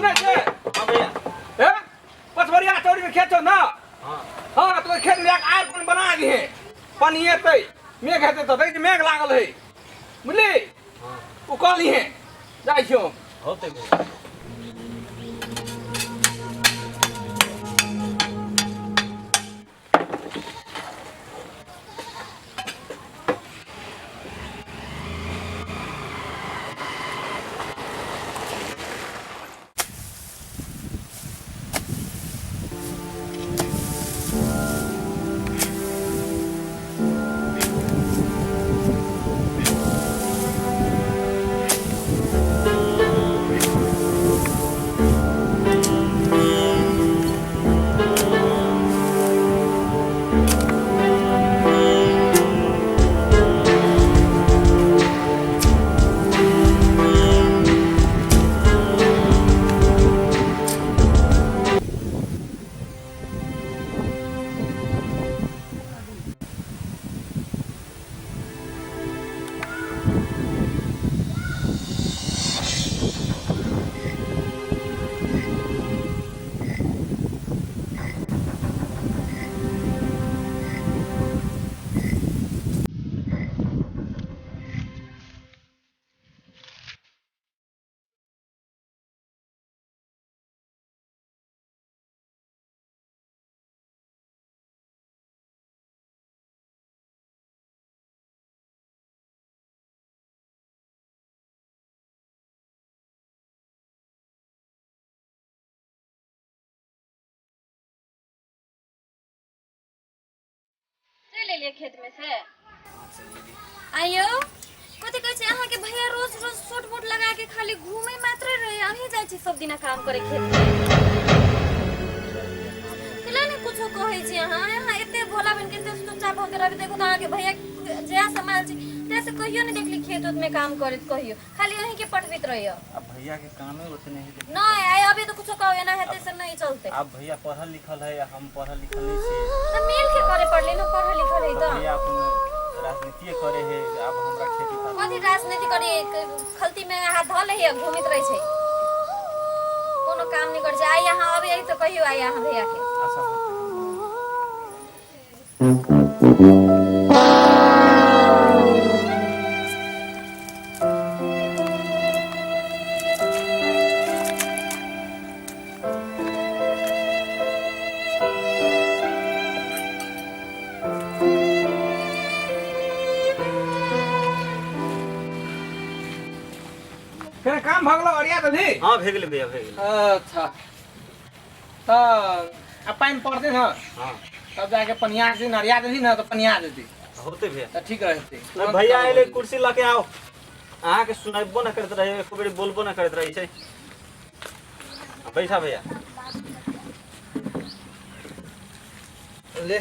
सुनै छै? हाँ भैया। हे पछबरिया चौरी में खेत छौ ना? हाँ। हाँ, तो खेत में आयर पानी बना दिहे, पानी एतै, मेघ हेतै तऽ देखै छी मेघ लागल है, बुझली? हाँ। ओ कऽ लिहे, जाइ छियौ। होतै भैया। चलि एलियै खेत में से? आइयो कथी कहै छै अहाँके भैया, रोज रोज सूट बूट लगा के खाली घूमे मात्र रहे, अहीं जाइ छी सब दिना काम करे खेत में, केला ने कुछो कहै छी अहाँ? अहाँ एते भोला बन के एते चुपचाप भऽ के रहबै? देखो तऽ अहाँके भैया जया समाल छी तै से कहियो नहि देखली खेत उत में काम करैत, कहियो खाली अहीं के पठबैत रहैया। अब भैया के कामे उतने ही। नहीं, आइ अभी तो कुछो कहो, एना हेतै से नहीं चलते। अब भैया पढ़ल लिखल है, हम पढ़ल लिखल नहीं छी। तऽ मिल के करे पड़ले न, पढ़ल लिखल है तो तऽ भैया अपन राजनीतिये करे है, अब हमरा खेती पाती। कथी राजनीति करे? खलती में हाथ धऽ लै है, घूमित रहै छै, कोनो काम नहीं करै छै। आइ अहाँ अबै तऽ कहियो आइ अहाँ भैया के। अच्छा, होते। फेर काम भऽ गेलौ अरिया देलही? हाँ, भे गेलै भैया, भे गेलै। अच्छा, तऽ आब पानि पड़तै ने? हाँ। तब जाके पनिया जेतै ने, अरिया देलही ने तऽ पनिया जेतै। होते भैया। तऽ ठीक रहतै। अरे भैया अयलै, कुर्सी लऽ के आओ। अहाँके सुनैबो न करैत रहै, एको बेरी बोलबो न करैत रहै छै। बैठा भैया। ले।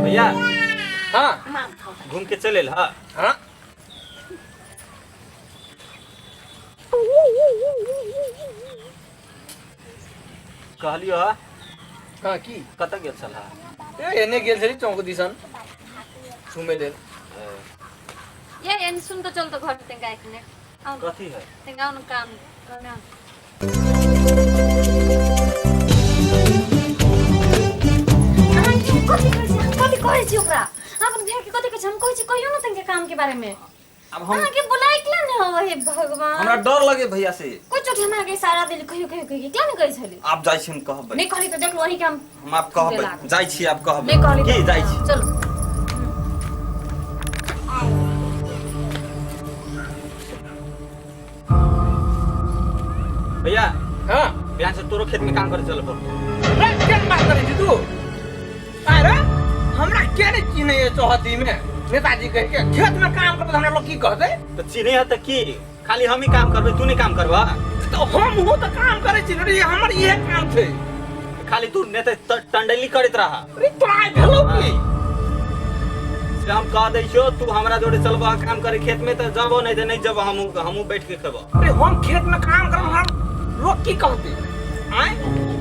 भैया। हाँ। घूम के चल एल? हाँ। हाँ। कहलियो हा। हाँ, की? कतऽ गेल छल हा? ए, एने गेल छली चौक दिसन घुमै लेल। ये एन सुन, तो चल तो घर में तंगा एक मिनट आओ। कथी है? तंगा उन काम करना। अहाँ के कथी कहै छी? हम कथी कहै छी ओकरा? अपन भैया के कथी कहै छी? हम कहै छी कहियो न तंगे काम के बारे में। अब हम अहाँ के बुलाइ के ने हो, हे भगवान। हमरा डर लगे भैया से। कोई चोट हम आगे सारा दिल कहियो कहियो कहियो क्या नहीं कहै छली। आब जाइ छी, हम कहबै। नहीं कहली तो देख लो वही के हम। हम आब कहबै, जाइ छी, आब कहबै। नहीं कहली की तो जाइ छी। चलो। भैया। हाँ। बिहान से तोरो खेत में काम करे चल पड़तो। रे, केहन बात करै छी तू? अरे हमरा के नहीं चिन्है चौहद्दी में नेताजी कहि के? खेत में काम करबै तऽ हमरा लोग की कहतै? तऽ चिन्है है तऽ की, खाली हम ही काम करबै, तू नहीं काम करबा? तऽ हम तऽ काम करै छी ने रे, हमर इहे काम छै। खाली तू नेता टंडली करैत रहा। अरे तोरा आइ भेलौ की? से हम कह दै छियो, तू हमरा जोड़े चलबह काम करे खेत में तऽ जबो, नहीं तऽ नहीं जबो, हमहूँ हमहूँ बैठ के खेबो। अरे हम खेत में काम करब, हमरा लोग की कहतै? आँय,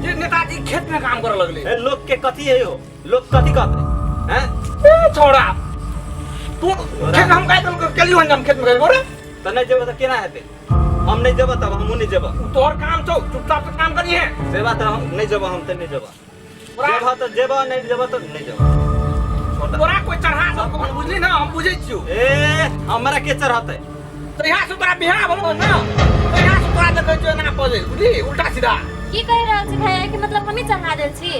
जे नेताजी खेत में काम करऽ लगले। ए, लोग के कथी है हो, लोग कथी कहते हैं? ए छोड़ा। तू खेत हम काहे तोर केलियो हन हम खेत में गेबो रे? तऽ नहि जेबो तऽ केना हेतै? हम नहि जेबो तब हमहूँ नहि जेबो। तोहर काम छौ, चुपचाप से काम करिहे। से बात हम नहि जेबो, हम तऽ नहि जेबो। जेबो तऽ जेबो, नहि जेबो तऽ नहि जेबो। तोरा कोई चढ़ा सब हम बुझली ना, हम बुझै छियौ। ए हमरा के चढ़तै? तो यहाँ से तोरा बियाह भेलौ ना, तो यहाँ से तोरा देखै छियौ एना बजै, बुझली उल्टा सीधा। की कहि रहल छी भैया के मतलब हमही चढ़ा देल छी?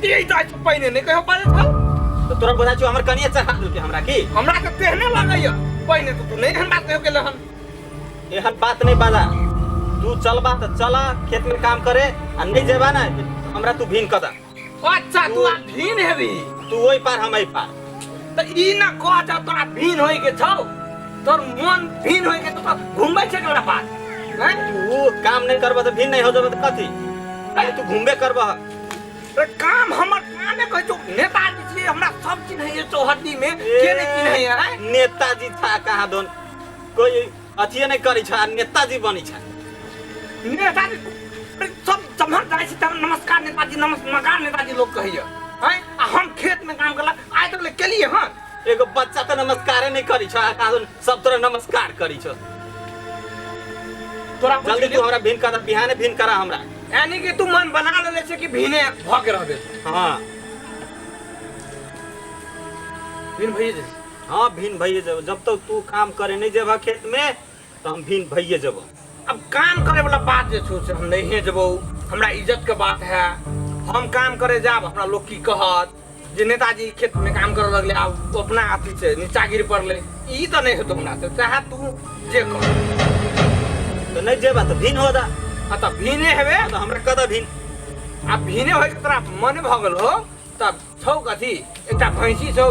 ई तऽ आइ पहिने नहि कहियो बाजै छल। तऽ तोरा बुझाइ छौ हमर कनिया चढ़ा देलकै हमरा की? हमरा तऽ तेहने लगैया, पहिने तऽ तू नहि एहन बात कहियो केले हन। एहन बात नहि बाजा, तू चलबा तऽ चला खेत में काम करे, आ नहि जेबा ना हमरा तू भीन कदा। अच्छा तू आब भीन हेबी? तू ओहि पार हम एहि पार। तऽ ई ना कह जा तोरा भीन होय के छौ, तोर मन भीन होय के तो घुमबै छै केकरा पास? हैं? तू काम नहीं करबा तऽ भीन नहीं हो जेबा तऽ कथी? अरे तू घुमबे करबा। अरे काम हमर कामे कहै छौ, नेताजी छियै, हमरा सब चिन्हैये चौहद्दी में, के नहि चिन्हैये? हैं? नेताजी था कहाँ दोन, कोई अथिये नहीं करै छ आ नेताजी बनै छ। नेताजी सब जम्हर जाइ छी तब नमस्कार नेताजी, नमस्कार नेताजी लोग कहैया। हैं? आ हम खेत में काम करला आइ तक ले केलिए हन? एगो बच्चा तऽ नमस्कारे नहीं करै छ आ कहाँ दोन सब तोरा नमस्कार करै छ। तोरा जल्दी तू हमरा भीन कर, बिहाने भीन करा हमरा। यानी कि तू मन बना लेले छै कि भीने भऽ के रहबे? हाँ भीन भइए जेबे। हाँ भीन भइए जेबे, जब तक तू काम करे नहीं जेबा खेत में तो हम भीन भइए जेबो। अब काम करे वाला बात जे छौ से हम नहीं जेबो, हमरा इज्जत के बात है। हम काम करे जाब हमरा लोग की कहत जे नेताजी खेत में काम करे लगले, आब अपना अथी से नीचा गिर पड़ले, ई तऽ नहीं हेतौ हमरा से, चाहे तू जे कर। तो नहीं जेबा तो भीन हो जा। हाँ तऽ भीने हेबे तो हमरा कदा भीन। आ भीने होय के तोरा मन भऽ गेल हो तब छौ कथी? एकटा भैंसी छौ,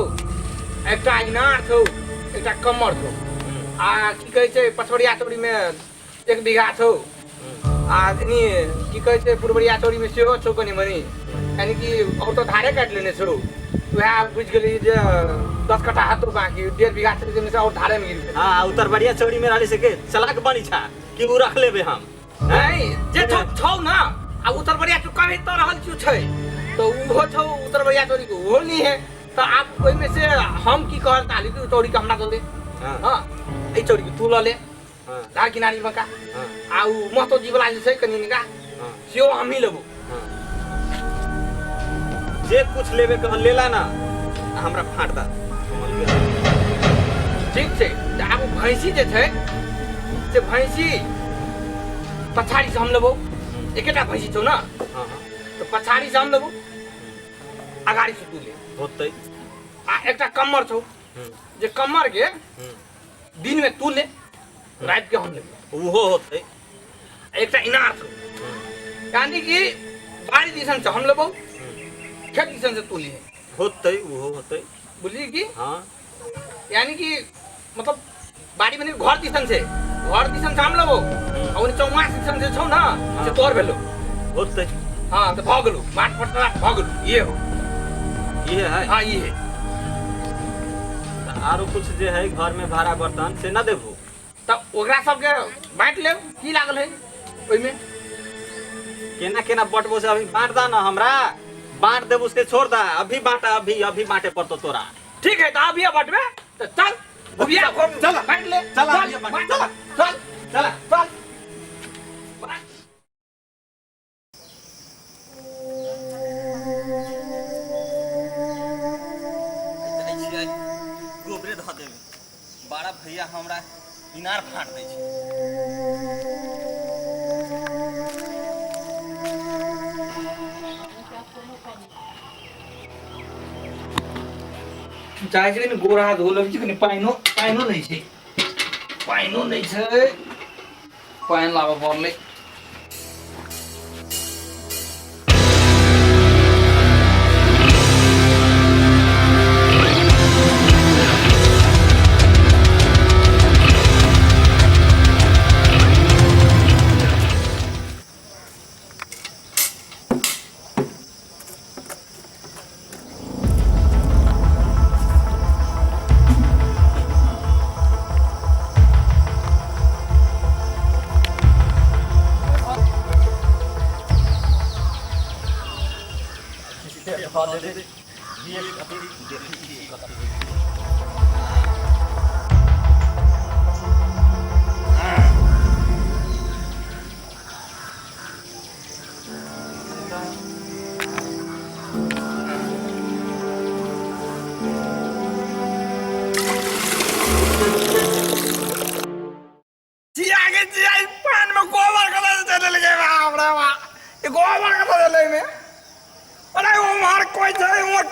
एकटा इनार छौ, एकटा कमर छौ, आ की कहै छै पछवरिया चौरी में 1 बीघा छौ, आ एनी की कहै छै पुरबरिया चौरी में सेहो छौ कनि मनि, यानी कि और तऽ धारे काटि लेने छौ, वएह बुझि गेली जे 10 कट्ठा हेतौ, बाकी 1.5 बीघा छलै जाहिमे से और धारे में गिर गेल। हाँ उत्तरबरिया चौरी में रहली से के चलाक बनी छा कि उ रख लेबे हम? नहीं जे छौ छौ ना, आ उत्तरबरिया चौरी कहि तऽ रहल छियौ छै तऽ उहो छौ उत्तरबरिया चौरी के उहो नहीं है, तऽ आब ओहिमे से हम की कहल ताली कि चौरी के हमरा दऽ दे। हाँ एहि चौरी के तू लऽ ले धार किनारी में का, आ उ महतो जी वाला जे छै कनि निका सेहो हमही लेबो। जे कुछ लेबे के लेला ना हमरा फाट दा। ठीक छै तऽ आब भैंसी जे छै से भैंसी पछाड़ी से हम लेबो, एकेटा भैंसी छौ ना, तऽ पछाड़ी से हम लेबो, अगाड़ी से तू ले। होतै। आ एकटा कमर छौ जे कमर के दिन में तू ले, रात के हम लेबो। उहो होतै। एकटा इनार छौ, यानी कि बाड़ी दिसन से हम लेबो, खेत दिसन से तू ले। होतै उहो होतै। बुझली की? हाँ यानी कि मतलब बाड़ी में घर दिसन से, घर दिसन से हम लेबो, आ ओने चौमास दिसन से छौ ना से तोर भेलो। होतै। हाँ तऽ भऽ गेलौ, बाट पटरा भऽ गेलौ, ये हो ये है। हाँ ये है। आरो कुछ जे है घर में भाड़ा बर्तन से ना देबो तब ओकरा सबके बाँटि लेब, की लागल है ओहिमे? केना केना बटबो से अभी बाँट दा ना हमरा, बाँट देबो से छोड़ दा, अभी बाँटा, अभी अभी बाँटे पड़तो तोरा। ठीक है तो अभी बाँटबे तो चल भुबिया चल बाँट ले, चल अभी बाँट, चल चल चल चल। गोबरे धऽ देबै, बड़ा भैया हमरा इनार फाड़ दै छै। चाहै छै कनि गोर हाथ धो लेबै छै, कनि पानिओ पानिओ नहि छै, पानिओ नहि छै, पानि लाबऽ पड़लै।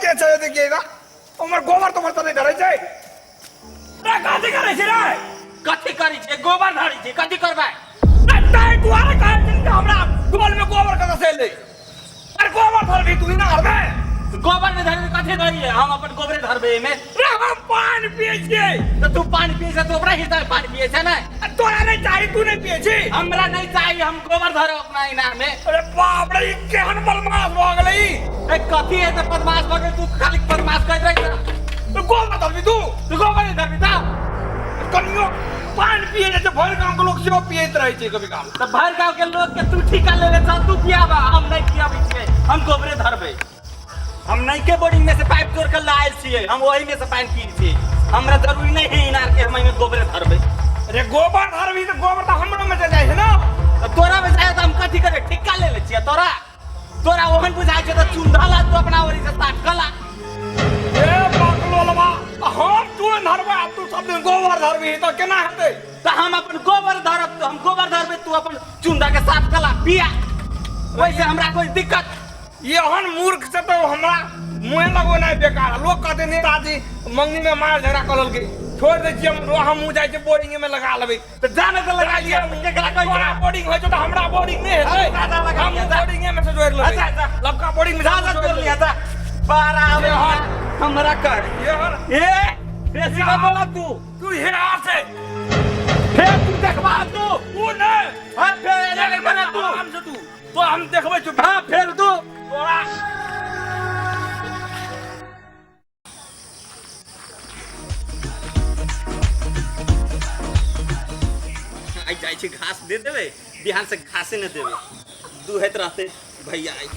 के छै देखिए ना हमर गोबर तोबर तऽ नहि धरै छै रे कथी करै छी रे कथी करै छै गोबर धरै छै कथी करबै रे ताहि दुआरे कहै छी जे हमरा गोल में गोबर कतऽ से एलै अरे गोबर धरबी तू इनार में गोबर नहि धरबै कथी धरियै हम अपन गोबरे धरबै एहिमे रे हम पानि पियै छियै तऽ तू पानि पियै छै तू अपना हिसाबे पानि पियै छै ने आ तोरा नहि चाही तू नहि पियै छी हमरा नहि चाही हम गोबर धरब अपना इनार में अरे बाप रे ई केहन बदमाश भऽ गेलै ई ए कथी है तऽ बदमाश भऽ गेल तू खाली बदमाश कहैत रहै छ तू गोबर धरबी तू तू गोबर नहि धरबी तऽ कनियो पानि पियै छै भरि गाँव के लोक सेहो पियैत रहै छै कभी काल तऽ भरि गाँव के लोग के तू ठीका लेले छ तू पियाबा हम नहि पियाबै छियै हम गोबरे धरबै हम नैके बोरिंग में से पाइप तोड़ के लायल छियै हम ओही में से पानि पी छियै हमरा जरूरी नहीं है इनार के हम एहिमे गोबरे धरबै अरे गोबर धरबी तऽ गोबर तऽ हमरो में चलि जाइ छै ने तऽ तोरा में जाय तऽ हम कथी करे ठिक्का ले ले छियै तोरा तोरा ओहन बुझाइ छै तऽ चुंधला तू अपना ओरी से साफ कला ए बकलोलवा हम तू धरबै आ तू सब दिन गोबर धरबी तऽ केना हेतै तऽ हम अपन गोबर धरब तऽ हम गोबर धरबै तू अपन चुंदा के साफ कला पिया ओहिसे हमरा कोई दिक्कत एहन मूर्ख से तो हमरा मुँहे लगो नहीं बेकार लोग कहते नेताजी मंगनी में मार झगड़ा कऽ लेलकै छोड़ दै छियै हम हमहूँ जाइ छियै बोरिंग में लगा लेबै तऽ जाने तऽ लगा लिया केकरा कहै तोरा बोरिंग होइ छौ तऽ हमरा बोरिंग नहि हेतै जा, जा, लगा हमहूँ लिअ, जा। बोरिंगे में से जोड़ि लेबै जा, जा। लबका बोरिंग में जा जा जोड़ि तोड़ लिया लेबै। जा बारा आवे हमरा कर एहन ए बेसी ना बोला तू तू हेरा से फेर तू देखबा तू तू नहि हाँ फेर एना देखबा ना तू आराम से तू तो हम देखबै छौ हाँ फेर तू तोरा आइ जाइ छी घास दे देबै बिहान से घासे नहि देबै दूहैत रहतै भैया आइ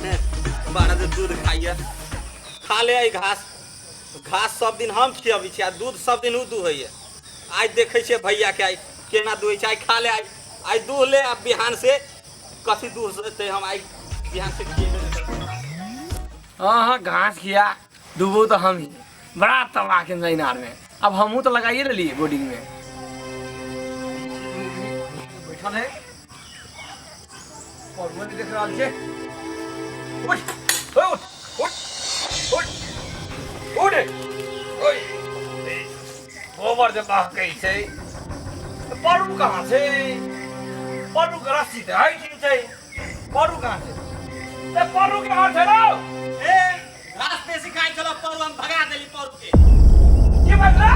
हैं, बारह जे दूध खाइए खा ले आइ घास घास सब दिन हम खियाबै छी आ दूध सब दिन ओ दूहैए आइ देखै छियै भैयाके आइ केना दूहै छै आइ खा ले आइ आइ दूह ले आ बिहान से कथी दूह देतै हम आइ बिहान से खिएबे नहि करबै। हाँ हाँ घास खिया डूबो तो हम ही बड़ा तबाह के इनार में अब हमहूँ तो लगाइए लेलिए बोर्डिंग में बैठल है और वो नहीं देख रहल छै उठ उठ उठ उठ उठ ओइ गोबर जे बहकै छै तऽ परू कहाँ छै परूके रस्सी तऽ एहिठाम छै परू कहाँ छै ए परू कहाँ छै रौ ए घास बेसी खाइ छल परू हम भगा देली परू के की बाजला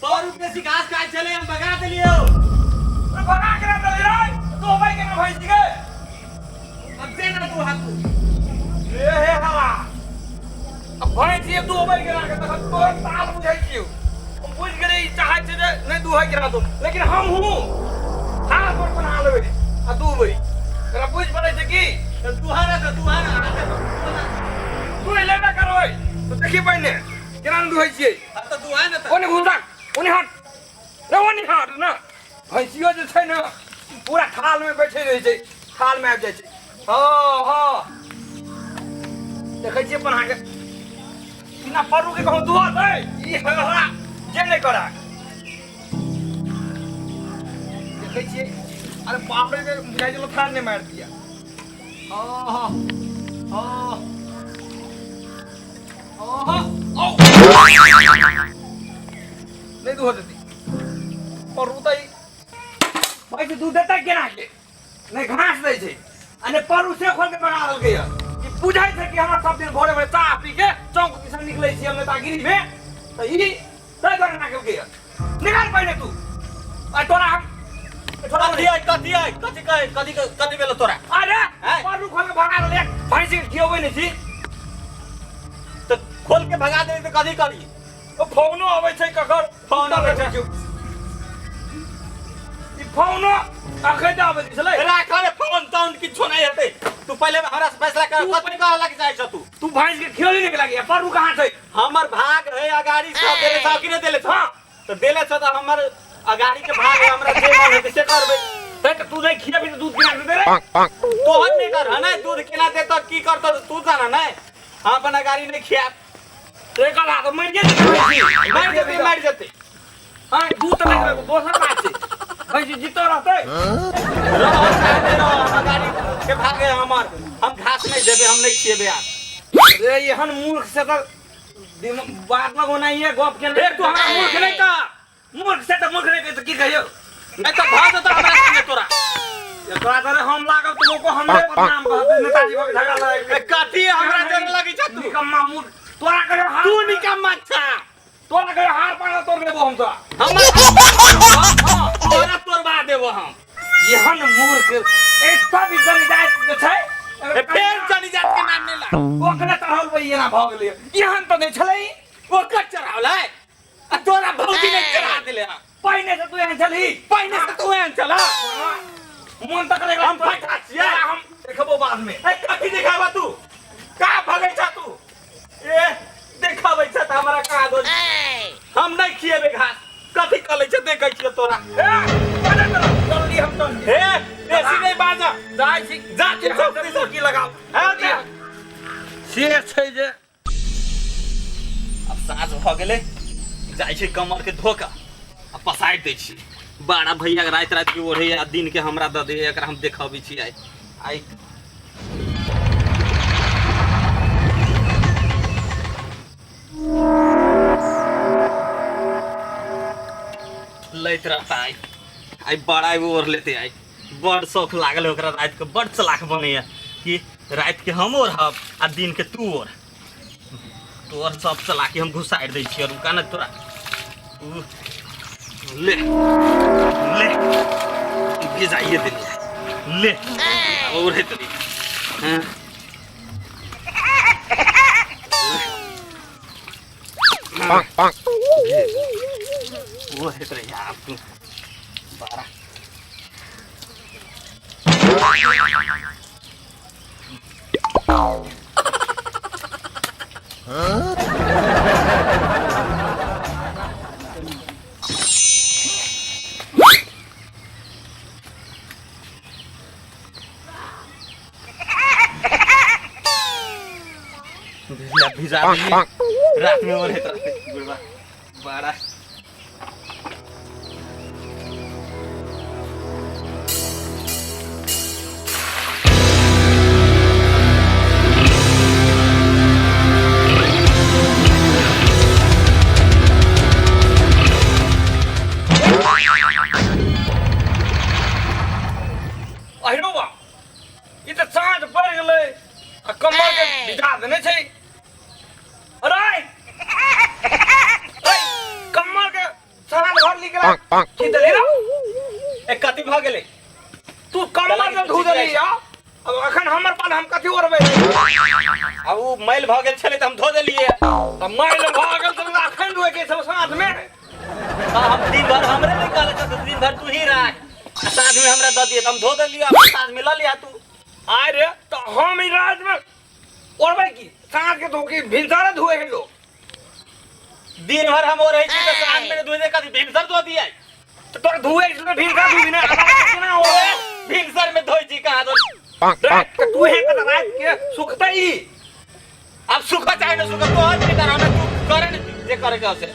परू बेसी घास खाइ छलै हम भगा देलियौ अरे भगा के ना देली रे तू भाई के ना भैंसी के अब दे ना तू हाथ ए हे हवा अब भैंसी दू भाई के ना के तखन तोहर ताल बुझै छियौ हम बुझि गेलियै ई चाहै छै जे नहि दूहै के रहतौ लेकिन हम हूँ हाथ पर बना लेबै आ दूहबै तोरा बुझि पड़ै छै की तऽ दुहा ना तऽ दुहा ना हाथे पर तू लेबे करबै तऽ देखी पहिने केना नहि दूहै छियै हाँ तऽ दुहा ना तऽ ओने घुसा ओने हट रे ओने हट ना भैंसियो जे छै ने पूरा थालमे बैठे रहै छै थालमे आबि जाइ छै हँ हँ देखै छियै अपन अहाँके बिना परू के कहूँ दुआ दै ई हगरा जे नहि करा देखै छियै अरे बाप रे बुझाइ छै थाल नहि मारि दिया हँ हँ हँ हँ औ नहि दूह देती परू तऽ ई भैंस दूध देतै केना के नहि घास दै छै आ नहि परू से खोल के बना देलकै यऽ ई बुझै छै कि हमरा सब दिन भोरे भोरे चाह पी के चौक दिसन निकलै छी हम नेतागिरी मे तऽ ई ताहि दुआरे ना केलकै यऽ निकाल पहिने तू आ तोरा हम तोरा कथी है कथी है कथी कहे कथी कथी भेलो तोरा अरे हैं? परू खोल के भगा देलकै भैंस के खियबै नहि छी तऽ खोल के भगा देली तऽ कथी करी ओ फोनो अबै छै ककर फोन अबै छै। ई फोनो अखन तऽ आबै छलै राख रे फोन तोन किछो नहीं हेतै तू पहिले हमरा से फैसला कर कथी कहऽ लग जाइ छ तू तू भैंस के खियौली नहीं लागी परू कहाँ छै हमर भाग है अगाड़ी से देले छ कि नहीं देले छ हाँ। तऽ देले छ तऽ हमर अगाड़ी के भाग है हमरा जे मन हेतै से करबै ते तऽ तू नहीं खियाबी तऽ दूध केना देतै रे तोहर नहीं कर है नहीं दूध केना देतौ की करतौ तू जाना नहीं हम अपन अगाड़ी नहीं खियाब एक आधा तऽ मरि जेतै भैंसी मरि जेतै मरि जेतै हाँ दूध तऽ नहि देबै, दोसर बात छै भैंसी जीतो रहतै रहो चाहे नहीं रहो, हम अगाड़ी के भाग है हमर हम घास नहीं देबै हम नहीं खिएबै आब रे एहन मूर्ख से तऽ बात लगोनाइए गप के ए तू हमरा मूर्ख नहीं का मूर्ख से तऽ मूर्ख नहीं कह तऽ की कहियौ नहीं तो भाग तो हमरा संगे तोरा तोरा तोरे हम लागब तऽ लोको हमरे बदनाम कहत नेताजी भग झगड़ा लड़ाई ए कथी हमरा जर लगी छ तू निकम्मा मूर्ख तोरा कहियो हार तू निकम्मा छ तोरा कहियो हार पाना तोड़ लेबो हम तोरा हमर तोरा तोड़वा देबो हम एहन मूर्ख एकटा भी जन जात जे छै ए फेर जनी जात के नाम नहीं ला ओकरे चढ़ल वही एना भऽ गेलै एहन तऽ नहि छलै ओकर चढ़ावलै आ तोरा भौजी ने चढ़ा देले हँ। पहिने से तू एहन छलही पहिने से तू एहन छला मोन तऽ करेगा हम फटा छियै। हम देखबो बाद में ए कथी देखाबा तू का भगै छ तू ए देखाबै छ त हमरा का दो हम नहीं खिएबे घास कथी कलै छ देखै छियै तोरा ए बजा चलो जल्दी हम चल ए बेसी नहीं बाजा जाइ छी जा तू चौकरी से की लगाओ हाँ, जा। से छै जे अब साँझ भऽ गेलै जाइ छै कमर के धोका आ पसारि दै छी बड़ा भैया के राति राति के ओढ़े आ दिन के हमरा दऽ दे एकरा हम देखबै छी आइ आइ लैत रहता आइ आइ बड़ा ओढ़ लेते आइ बड़ शौक लागल है ओकरा राति के बड़ चलाक बनैया कि राति के हम ओढ़ब आ दिन के तू ओढ़ तोर सब चलाकी हम घुसारि दै छियै रुका ने तोरा उ, ले ले भिजाइए देलियै ले ओढ़े देलियै हाँ। ओढ़ैत रहियै आब तू बड़ा भिजा भिजा देलियै। रात में ओढ़ैत रहतै बुढ़बा बड़ा अहिरो बा ई तऽ साँझ पड़ि गेलै आ कमर के भिजा देने छै अरे अरे कमर के साँझ भर निकला की देली ना ए कथी भऽ गेलै तू कमर के धो देली या अब अखन हमर पाल हम कथी ओढ़बै आ उ मैल भऽ गेल छलै तऽ हम धो देलियै तऽ मैल भऽ गेल तऽ अखन धोए के सब साँझ में तऽ हम दिन भर हमरे नहि कहले तऽ दिन भर तू ही राख आ साँझ में हमरा दऽ दिए तऽ हम धो देलियै अब साँझ में लऽ लिहा तू आय रे तऽ हम ई रात में ओढ़बै की साँझ के धो के भिनसरे धोए है लोग दिन भर हम ओढ़ै छी तऽ साँझ में धोए दे कथी भिनसर धो दियै तऽ तोरा धोए छै तऽ भिनसर धोबी ना केना ओढ़बै भिनसर में धोइ छी कहाँ धो रे, तऽ तू हे कऽ रात के सुखतै ई अब सुखा चाहे न सुखा तोहर बेटा रहना तू करे न जे करे के हो से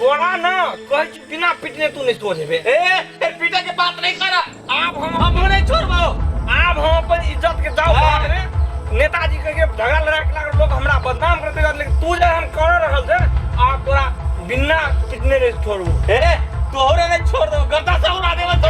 तोरा ना कहै छी बिना पिटने तू नहीं सोचबे ए फिर पीटे के बात नहीं करा आब हम हम नहीं छोड़बो आब हम अपन इज्जत के दाव हाँ। पर में नेताजी के के झगड़ा लड़ा के लागल लोग हमरा बदनाम करते रहत, लेकिन तू जे हम कर रहल छे आब तोरा बिना पिटने नहीं छोड़बो ए तोहरे नहीं छोड़ देबो गद्दा से उड़ा देबो